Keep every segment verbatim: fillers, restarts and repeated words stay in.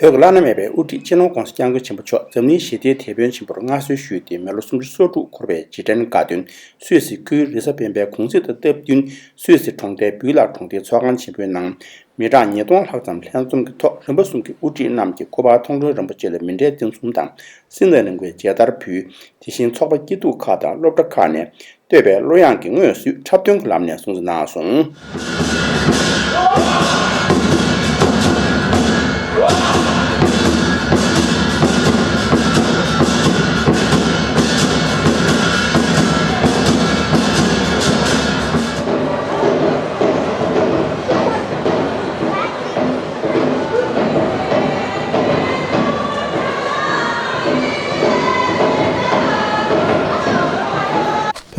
བོད་ཀྱི་བླ་ན་མེད་པའི་དབུ་ཁྲིད་སྤྱི་ནོར་༧གོང་ས་༧སྐྱབས་མགོན་ཆེན་པོ་མཆོག་འཛམ་གླིང་ཞི་བདེའི་དེད་དཔོན་ཆེན་པོར་མངའ་གསོལ་ཞུས་ཏེ། མི་ལོ་སུམ་ཅུ་སོ་དྲུག་འཁོར་བའི་རྗེས་དྲན་དགའ་སྟོན། སུད་སི་ཁུལ་རི་ས་པན་པའི་གུང་གསེང་དང་སྟབས་བསྟུན་སུད་སི་གྲོང་རྡལ་བུའི་ལག་གྲོང་སྡེའི་ཚོགས་ཁང་ཆེན་པོའི་ནང་མི་གྲངས་ཉིས་སྟོང་ལྷག་ཙམ་ལྷན་འཛོམས་ཀྱི་ཐོག་རིམ་པ་གསུམ་གྱི་དབུ་ཁྲིད་རྣམས་ཀྱིས་སྐུ་པར་མཐོང་གྲོལ་རིན་པོ་ཆེ་ལ་མཎྜལ་སྟོན་གསུམ་དང་། སྲིད་ན་རིང་བའི་མཇལ་དར་ཕུལ། དེ་བཞིན་ཚོགས་པ་སྐྱིད་སྡུག་ཁག་དང་སློབ་གྲྭ་ཁག་ནས་བཏོད་པའི་གླུ་དབྱངས་ཀྱི་ངོས་བསུས་འཁྲབ་སྟོན་གྱི་ལམ་ནས་སྲུང་བརྩི་གནང་སོང་།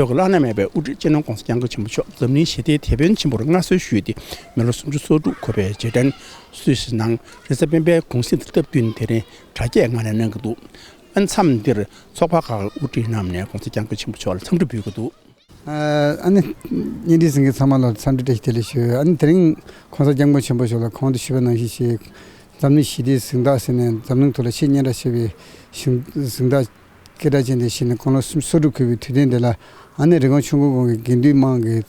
བོད་ཀྱི་བླ་ན་མེད་པའི་དབུ་ཁྲིད་སྤྱི་ནོར་༧གོང་ས་༧སྐྱབས་མགོན་ཆེན་པོ་མཆོག་འཛམ་གླིང་ཞི་བདེའི་དེད་དཔོན་ཆེན་པོར་མངའ་གསོལ་ཞུས་ཏེ། མི་ལོ་སུམ་ཅུ་སོ་དྲུག་འཁོར་བའི་རྗེས་དྲན་སུད་སི་ནང་རི་ས་པན་པའི་གུང་གསེང་དང་སྟབས་བསྟུན་དེ་རིང་དྲ་རྒྱའི་ངང་ནས་གནང་གི་འདུག་ཨ་མཚམས་འདིར་ཚོགས་པ་ཁག་གི་དབུ་ཁྲིད་རྣམས་ནས་༧གོང་ས་༧སྐྱབས་མགོན་ཆེན་པོ་མཆོག་ལ་འཚམས་འདྲི་འབུལ་གྱི་འདུག་ཨ་ནི་བརྙན་འཕྲིན་གཟིགས་མཁན་ཚང་མ་ལ་འཚམས་འདྲི་བཀྲ་ཤིས་བདེ་ལེགས་ཞུ། ཨ་ནི་དེ་རིང་༧གོང་ས་༧སྐྱབས་མགོན་ཆེན་པོ་མཆོག་ལ་གོང་དུ་ཞུས་པ་ནང་བཞིན་ཞིག་འཛམ་གླིང་ཞི་བདེའི་གཟེངས་རྟགས་ཟེར་ནས་འཛམ་གླིང་ཐོག་ལ་ཆེས་སྙན་གྲགས་ཆེ་བའི་གཟེངས་རྟགས་སྐད་གྲགས་ཅན་དེ་བཞེས་ནས་དགུང་ལོ་སུམ་ཅུ་སོ་དྲུག་འཁོར་བའི་དུས་དྲན་དེ་ལ། ཨ་ནི་རི་ཀོན་ཆུ་འགོ་དགོན་གྱི་དགེ་འདུན་དམངས་ཀྱི་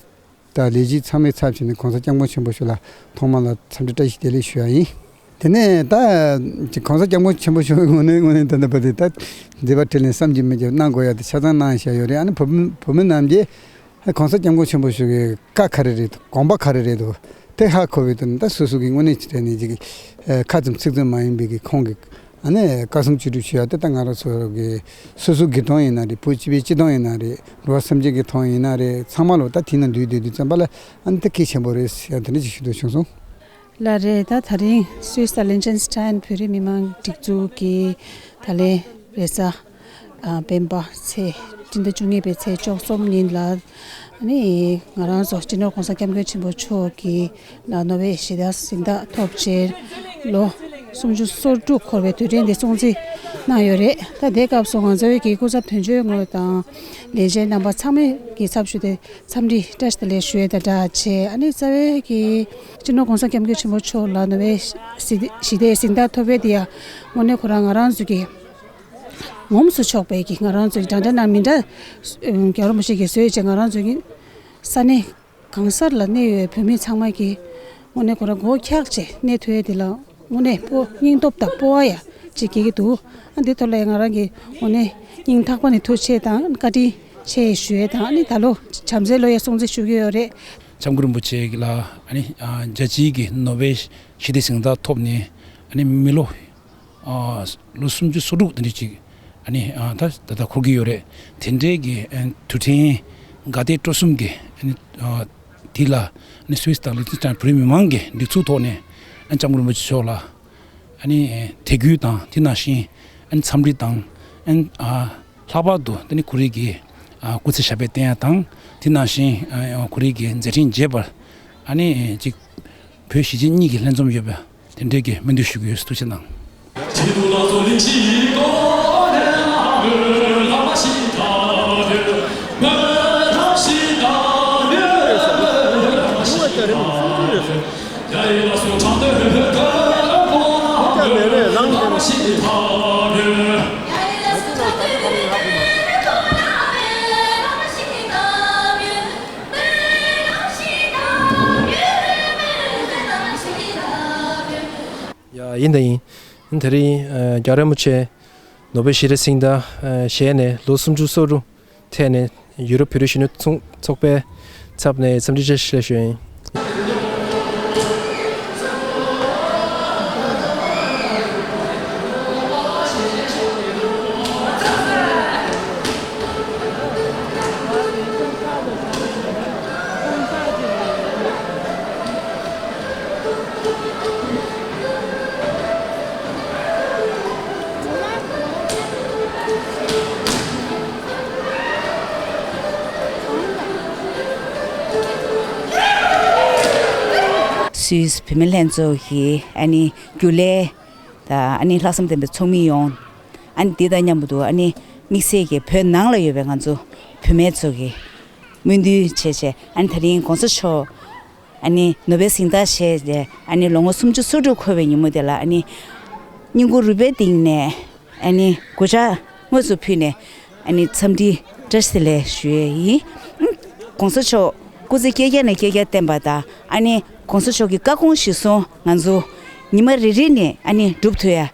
དང་ལས་བྱེད་ཚང་མའི་ཚབ་བྱས་ནས་༧གོང་ས་༧སྐྱབས་མགོན་ཆེན་པོ་མཆོག་ལ་ཐོག་མ་ལ་འཚམས་འདྲི་བཀྲ་ཤིས་བདེ་ལེགས་ཞུ་ཡ་ཡིན། དེ་ནས་ད་༧གོང་ས་༧སྐྱབས་མགོན་ཆེན་པོ་མཆོག་གི་ངོས་ནས་ངོས་ནས་ད་ལྟ་བར་དུ་ད་མཛད་པ་འཕྲིན་ལས་བསམ་གྱིས་མི་ཁྱབ་གནང་དགོས་ཡ་དེ་ཆ་ཚང་གནང་བཞག་ཡོད་རེད། ཨ་ནི་བོད་མི་བོད་མི་རྣམས་ཀྱིས་༧གོང་ས་༧སྐྱབས་མགོན་ཆེན་པོ་མཆོག་གི་བཀའ་ག་རེ་རེད་འདུག་དགོངས་པ་ག་རེ་རེད་འདུག་དེ་ཧ་གོ་བའི་དོན་ད་སོ་སོ་གི་དངོས་གནས་ཅིག་རེད་ནས་ཅིག་ཁ་ཙམ་ཚིག་ཙམ་མ་ཡིན་པའི་གི་ཁོང་གི་ཨ་ནི་བཀའ་གསུང་ཅི་སྒྲུབ་ཞུ་ཡ་དེ་ད་ང་རང་ཚོ་གི་སོ་སོ་སྒེར་དོན་ཡིན་ན་རེད། བོད་སྤྱི་པའི་སྤྱི་དོན་ཡིན་ན་རེད། འགྲོ་བ་སེམས་ཅན་གྱི་དོན་ཡིན་ན་རེད། ཚང་མ་ལོ་ད་དེ་ན་འདུས་བསྡད་དུས་ཙམ་པ་ལ་ཨ་ནི་ད་གལ་ཆེན་པོ་རེད་ཟེར་ཡ་དེ་འདྲ་ཅིག་ཞུ་འདོད་བྱུང་སོང་། ལགས་རེད། ད་ད་རིང་སུད་སི་དང་ལིན་ཅན་སི་ཊན་བོད་རིགས་མི་མང་སྒྲིག་འཛུགས་ཀྱིས་ད་ལན་རེས་གཟའ་ཨ་སྤེན་པ་ཚེས་སྤྱི་ཟླ་བཅུ་གཉིས་པའི་ཚེས་བཅུ་གསུམ་ཉིན་ལ་ཨ་ནི་ང་རང་ཚོ་སྤྱི་ནོར་༧གོང་ས་༧སྐྱབས་མགོན་ཆེན་པོ་མཆོག་གིས་ལ་ནོ་བེལ་ཞི་བདེའི་གཟེངས་རྟགས་ཐོབ་རྗེས་ལོ་སུམ་ཅུ་སོ་དྲུག་འཁོར་བའི་དུས་དྲན་དེ་སྲུང་བརྩི་གནང་ཡོད་རེད། ད་དེ་སྐབས་སུ་ང་ཚོའི་གི་སྐུ་ཚབ་དོན་གཅོད་ངོས་དང་ལས་བྱེད་རྣམ་པ་ཚང་མའི་གི་ཚབ་ཞུས་ཏེ། འཚམས་འདྲི་བཀྲ་ཤིས་བདེ་ལེགས་ཞུ་ཡས་དང་སྦྲགས་བྱས། ཨ་ནི་རྩ་བའི་གི་སྤྱི་ནོར་༧གོང་ས་༧སྐྱབས་མགོན་ཆེན་པོ་མཆོག་ལ་ནོ་བེལ་ཞི་བདེ་ཞི་བདེའི་གཟེངས་རྟགས་ཐོབ་པའི་དེ་ཡང་དངོས་གནས་ཁོ་རང་ང་རང་ཚོ་གི་ངོམ་སུ་ཆོག་པའི་གི་ང་རང་ཚོ་གི་འདྲ་འདྲ་ནང་མི་འདྲ་རྒྱལ་བ་རིན་པོ་ཆེ་གིས་བཟོས་བྱས་ང་རང་ཚོ་གི་ས་གནས་གང་སར་ལ་གནས་ཡོད་བོད་མི་ཚང་མ་གི་དངོས་གནས་ཁོ་རང་མགོ་འཁྱག་བྱས་གནས་ཐུབ་ཡས་དེ་ལ། དངོས་གནས་སྤོ་སྙིང་སྟོབས་དང་སྤོབས་པ་ཡ་ཅིག་སྐྱེ་གི་འདུག་ཨ་འདི་ཐོག་ལ་ཡ་ང་རང་གི་དངོས་གནས་སྙིང་ཐག་པ་ནས་ཐུགས་རྗེ་ཆེ་དང་བཀའ་དྲིན་ཆེ་ཞུ་ཡས་དང་། ཨ་ནི་ད་ལོ་བྱམས་བརྩེའི་ལོ་ཡ་སྲུང་བརྩི་ཞུ་གི་ཡོད་རེད། སྐྱབས་མགོན་རིན་པོ་ཆེ་ལ་ཨ་ནི་རྒྱལ་སྤྱིའི་གི་ནོ་བེལ་ཞི་བདེ་གཟེངས་རྟགས་ཐོབ་ནས་ཨ་ནི་མི་ལོ་ལོ་སུམ་ཅུ་སོ་དྲུག་དེ་འདྲ་ཅིག་ཨ་ནི་ད་ད་ལྟ་འཁོར་གི་ཡོད་རེད། དེ་འདྲའི་གི་དུས་དྲན་དགའ་དད་སྤྲོ་གསུམ་གི་ཨ་ནི་དེ་ལ་ཨ་ནི་སུད་སི་དང་ལི་ཐན་སི་ཊན་བོད་རིགས་མི་མང་གི་སྒྲིག་འཛུགས་ཐོག་ནས་ཨ་ནི་སྐྱབས་མགོན་རིན་པོ་ཆེ་མཆོག་ལ་ཨ་ནི་དད་གུས་དང་དེ་ནང་བཞིན་ཨ་ནི་འཚམས་འདྲི་དང་ཨ་ནི་ལྷག་པར་དུ་ཨ་ནི་ཁོ་རའི་གི་སྐུ་ཚེ་ཞབས་པད་བརྟན་ཡ་དང་། དེ་ནང་བཞིན་ཁོ་རའི་གི་མཛད་འཕྲིན་རྒྱས་པར་ཨ་ནི་ཅིག་བོད་གཞིས་བྱེས་གཉིས་ཀྱི་ལྷན་འཛོམས་ཡོད་པ་དེ་འདྲའི་གི་སྨོན་འདུན་ཞུ་གི་ཡོད། ཐུགས་རྗེ་གནང་། ཡ་ཡིན་དང་ཡིན། དེ་རིང་རྒྱལ་བ་རིན་པོ་ཆེ་ནོ་བེལ་ཞི་བདེ་གཟེངས་རྟགས་བཞེས་ནས་ལོ་སུམ་ཅུ་སོ་དྲུག་ཐད་ནས་ཡུ་རོབ་བོད་རིགས་གཞོན་ནུ་ཚོགས་ཚོགས་པའི་ཚབ་ནས་འཚམས་འདྲི་བཀྲ་ཤིས་བདེ་ལེགས་ཞུ་ཡ་ཡིན། སུད་སི་བུད་མེད་ལྷན་ཚོགས་ཀྱི་ཨ་ནི་རྒྱུན་ལས་དང་ཨ་ནི་ལྷག་བསམ་ལྡན་པའི་ཚོགས་མི་ཡོངས། ཨ་ནི་འདི་དང་མཉམ་དུ་ཨ་ནི་དམིགས་བསལ་གྱི་བོད་ནང་ལ་ཡོད་པའི་ང་ཚོ་བུད་མེད་ཚོ་གི་སྨོན་འདུན་བྱས་བྱས། ཨ་ནི་ད་རིང་གོང་ས་མཆོག་ཨ་ནི་ནོ་བེལ་གཟེངས་རྟགས་བཞེས་ཏེ་ཨ་ནི་ལོ་ངོ་སུམ་ཅུ་སོ་དྲུག་འཁོར་བའི་ཉིན་མོ་དེ་ལ་ཨ་ནི་ བསྙེན་བཀུར་རུས་པའི་གཏིང་ནས་ཨ་ནི་གུས་ཕྱག་དངོས་སུ་ཕུལ་ནས་ཨ་ནི་འཚམས་འདྲི་བཀྲ་ཤིས་བདེ་ལེགས་ཞུ་ཡས་ཡིན། ཨ་ནི་གོང་ས་མཆོག་སྐུ་ཚེ་བསྐལ་བརྒྱ་ནས་བསྐལ་བརྒྱར་བརྟན་པ་དང་ཨ་ནི་གོང་ས་མཆོག་གི་བཀའ་དགོངས་གཞིར་བཟུང་ང་ཚོ་ཉི་མ་རེ་རེ་ནས་ཨ་ནི་སྒྲུབ་ཐུབ་ཡ།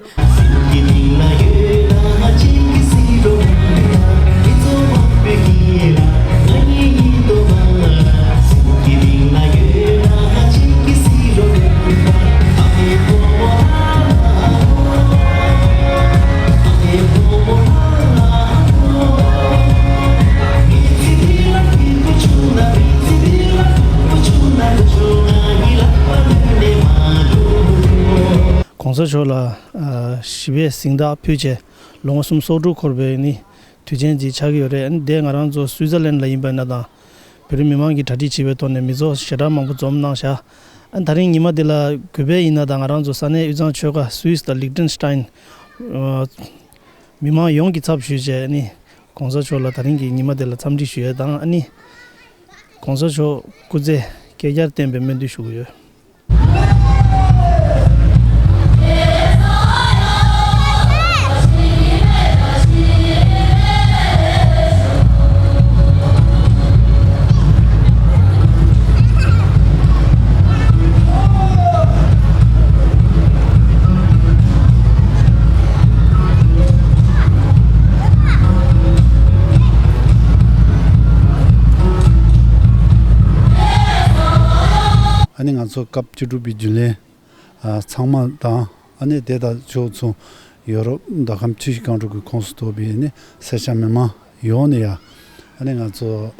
གོང་ས་མཆོག་ལ་ཨ་ཞི་བའི་གཟེངས་རྟགས་ཕུལ་བྱས་ལོ་ངོ་སུམ་ཅུ་སོ་དྲུག་འཁོར་བའི་ནི་དུས་ཆེན་ཅིག་ཆགས་ཀྱི་ཡོད་རེད། ཨ་ནི་དེ་ང་རང་ཚོ་སུའི་ཙར་ལན་ལ་ཡིན་པ་ཡིན་ན་དང་བོད་རིགས་མི་མང་གིས་གྲ་སྒྲིག་བྱས་པའི་ཐོག་ནས་མི་ཚོགས་ཞེ་དྲག་མང་པོ་འཛོམས་གནང་བཞག་ཨ་ནི་ད་རིང་ཉི་མ་འདི་ལ་གུས་པས་ཡིན་ན་དང་ང་རང་ཚོ་ས་གནས་དབུས་གཙང་ཆོལ་ཁ་སུད་སི་དང་ལིག་ཏེན་སི་ཏན་མི་མང་ཡོངས་ཀྱི་ཚབ་ཞུས་བྱས་ཨ་ནི་གོང་ས་མཆོག་ལ་ད་རིང་གི་ཉི་མ་འདི་ལ་འཚམས་འདྲི་ཞུ་ཡས་དང་ཨ་ནི་གོང་ས་མཆོག་སྐུ་ཚེ་བསྐལ་བརྒྱར་བརྟན་པའི་སྨོན་འདུན་ཞུ་གི་ཡོད། ཨ་ནི་ང་ཚོ་སྐབས་བཅུ་དྲུག་པའི་རྒྱུན་ལས་ཨ་ཚང་མ་དང་ཨ་ནི་དེ་དང་ཕྱོགས་མཚུངས་ཡོ་རོབ་མདོ་ཁམས་ཆུ་བཞི་སྒང་དྲུག་གི་ཁོངས་སུ་གཏོགས་པའི་ཨ་ནི་སེར་སྐྱ་མི་མང་ཡོངས་ནས་ཡ་ཨ་ནི་ང་ཚོ་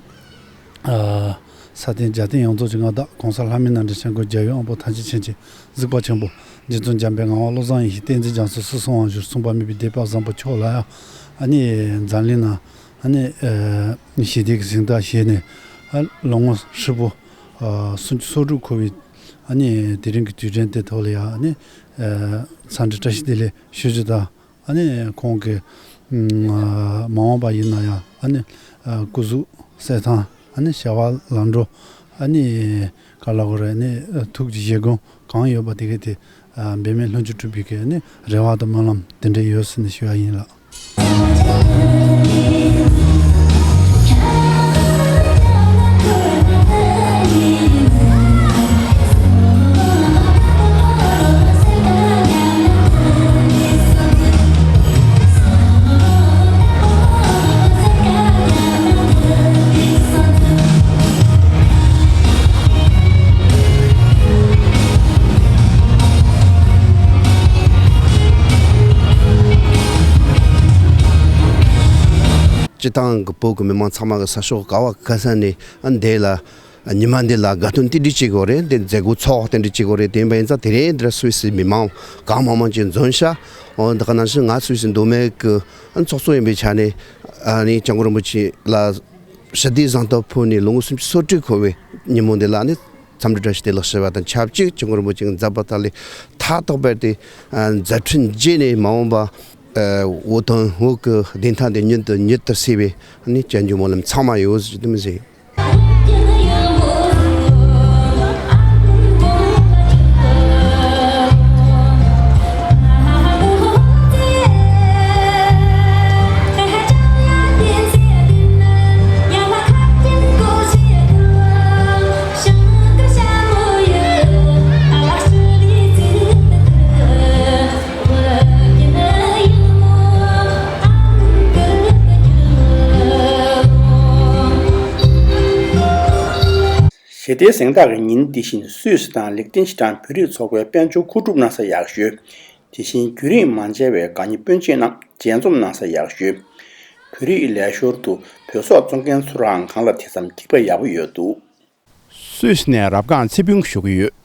ཨ་ས་སྟེང་རྒྱལ་བསྟན་ཡོངས་རྫོགས་ཀྱི་མངའ་བདག་གོང་ས་ལྷ་མིའི་རྣམ་འདྲེན་སྐྱབས་མགོན་རྒྱལ་བའི་དབང་པོ་ཐམས་ཅད་མཁྱེན་ཅིང་གཟིགས་པ་ཆེན་པོ་རྗེ་བཙུན་འཇམ་དཔལ་ངག་དབང་བློ་བཟང་ཡེ་ཤེས་བསྟན་འཛིན་རྒྱ་མཚོ་སྲིད་གསུམ་དབང་བསྒྱུར་མཚུངས་པ་མེད་པའི་སྡེ་པ་བཟང་པོ་མཆོག་ལ་ཡང་ཨ་ནི་འཛམ་གླིང་ན་ཨ་ནི་ཨ་ཞི་བདེའི་གཟེངས་རྟགས་བཞེས་ནས་ཨ་ལོ་ངོ་ཧྲིལ་པོ་ཨ་སུམ་ཅུ་སོ་དྲུག་འཁོར་བའི་ཨ་ནི་དེ་རིང་གི་དུས་དྲན་དེ་ཐོག་ལ་ཡང་ཨ་ནི་ཨ་འཚམས་འདྲི་བཀྲ་ཤིས་བདེ་ལེགས་ཞུ་རྒྱུ་དང་། ཨ་ནི་ཁོང་གི་ཨ་མ་འོངས་པ་ཡིན་ན་ཡང་ཨ་ནི་ཨ་སྐུ་གཟུགས་གསལ་ཐང་ཨ་ནི་བྱ་བ་ལམ་འགྲོ་ཨ་ནི་ག་ལ་གོ་རེ་ཨ་ནི་ཐུགས་ཀྱི་བཞེད་དགོངས་གང་ཡོད་པ་དེ་གའི་དེ་ཨ་འབད་མེད་ལྷུན་གྱིས་གྲུབ་པའི་གི་ཨ་ནི་རེ་བ་དང་སྨོན་ལམ་དེ་འདྲ་ཡོད་ཟེར་ནས་ཞུ་བ་ཡིན་ལགས། སྤྱི་བཏང་གི་བོད་ཀྱི་མི་མང་ཚང་མ་གི་ས་ཕྱོགས་ག་བ་ག་ས་ནས་ཨ་འདི་ལ་ཉི་མ་འདི་ལ་དགའ་སྟོན་རྟེན་འབྲེལ་བྱེད་དགོས་རེད། འདི་མཛད་སྒོ་ཚོགས་རྟེན་འབྲེལ་བྱེད་དགོས་རེད། དེ་ཡིན་པ་ཡིན་ཙང་དེ་རིང་འདིར་སུད་སི་མི་མང་གང་མང་མང་ཅིག་འཛོམས་ཤག་འོ་འདི་ག་ནང་བཞིན་ང་སུད་སི་མདོ་སྨད་ཀྱི་ཨ་ཚོགས་གཙོ་ཡིན་པའི་ཆ་ནས་ཨ་ནི་སྐྱབས་མགོན་རིན་པོ་ཆེ་ལ་ཞི་བདེའི་གཟེངས་རྟགས་ཕུལ་ནས་ལོ་ངོ་སུམ་ཅུ་སོ་དྲུག་འཁོར་བའི་ཉིན་མོ་འདི་ལ་ནི་འཚམས་འདྲི་བཀྲ་ཤིས་བདེ་ལེགས་ཞུ་བ་དང་ཆབས་ཅིག་སྐྱབས་མགོན་རིན་པོ་ཆེའི་མཛད་པ་དག་ལས་མཐའ་དག་པར་དེ་མཛད་འཕྲིན་རྗེས་ནས་མ་འོངས་པ་བོད་དོན་བོད་ཀྱི་བདེན་མཐའ་དེ་མྱུར་དུ་མྱུར་དུ་གསལ་བའི་ནི་བྱ་རྒྱུ་སྨོན་ལམ་ཚང་མ་ཡོད་ཟེར་དུ་མི་ཟེར། ཞི་བདེའི་གཟེངས་རྟགས་ཀྱི་ཉིན་འདི་བཞིན་སུད་སི་དང་ལིག་ཏེན་སི་ཏན་བོད་རིགས་ཚོགས་པའི་དཔལ་འབྱོར་མཁོ་སྒྲུབ་གནང་ས་ཡག་ཤོས། དེ་བཞིན་རྒྱུན་རིང་མ་མཇལ་བའི་དགའ་ཉེ་སྤུན་མཆེད་རྣམས་མཇལ་འཛོམས་གནང་ས་ཡག་ཤོས། བོད་རིགས་ལས་ཞོར་དུ་བོད་སོག་བཙོང་མཁན་ཚོརའང་གང་ལ་དེ་ཙམ་སྐྱིད་པ་ཡག་པོ་ཡོད་འདུག་སུད་སི་ནས་རབ་སྒང་ཚེ་ཕུན་ཞུ་གི་ཡོད།